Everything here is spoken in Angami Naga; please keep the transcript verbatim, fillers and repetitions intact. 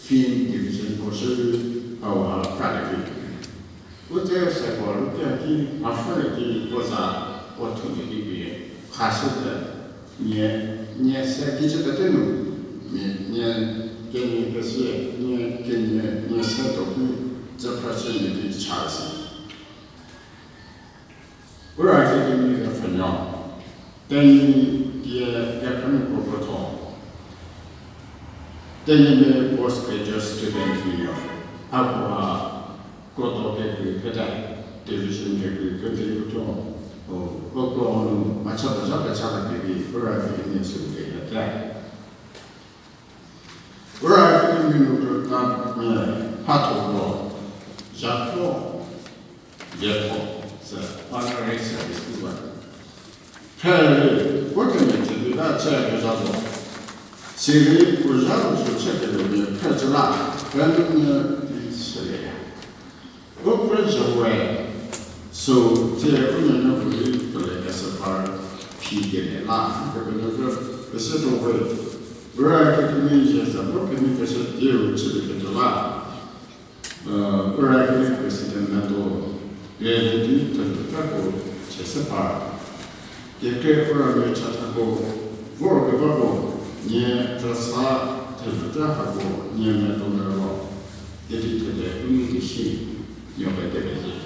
Film division puo shü hauha pralie vi. U tse se puo lu pie ki mha pfhülie ki puo za puo thulie ki pie khashüte. Nie, nie se kicü pete nu, nie, nie kenie kesie, nie kenie, nie se tuo ki, tsü phrüshü nie ki cha si. Ura Academy kepfhenuo, Tenyidie kephrünuoko krotho, Tenyimia postgraduate student union, hakoha krotho kekrei pete, division kekrei pete krotho, o, uko nu mhacha pezha pecha kekrei Ura Academy sü pete. Ura Academy nu krüta mia mhatho puo, zhakhro dietho se honorary service pu ba. Phrü rei, puo kemhie cü di la chü kezha zo. Sirei puo zha zo chü kemhie phrü cü la, phrü nu di shülieya. U phrü zo we, sü tsie u nuonuoko rei pele kesü par phi kelie la, kepenuopfü pese tuo we, Ura Academy ze za puo kemhie kese dieu chülieketuo la, Ura Academy president medo pie di thezho kra puo chese par. Kekre Uramia chathako vorkeba puo, nie Jasa thezho kra hako nie medo mero, kedi thede u nei di shi, nuo pete pete.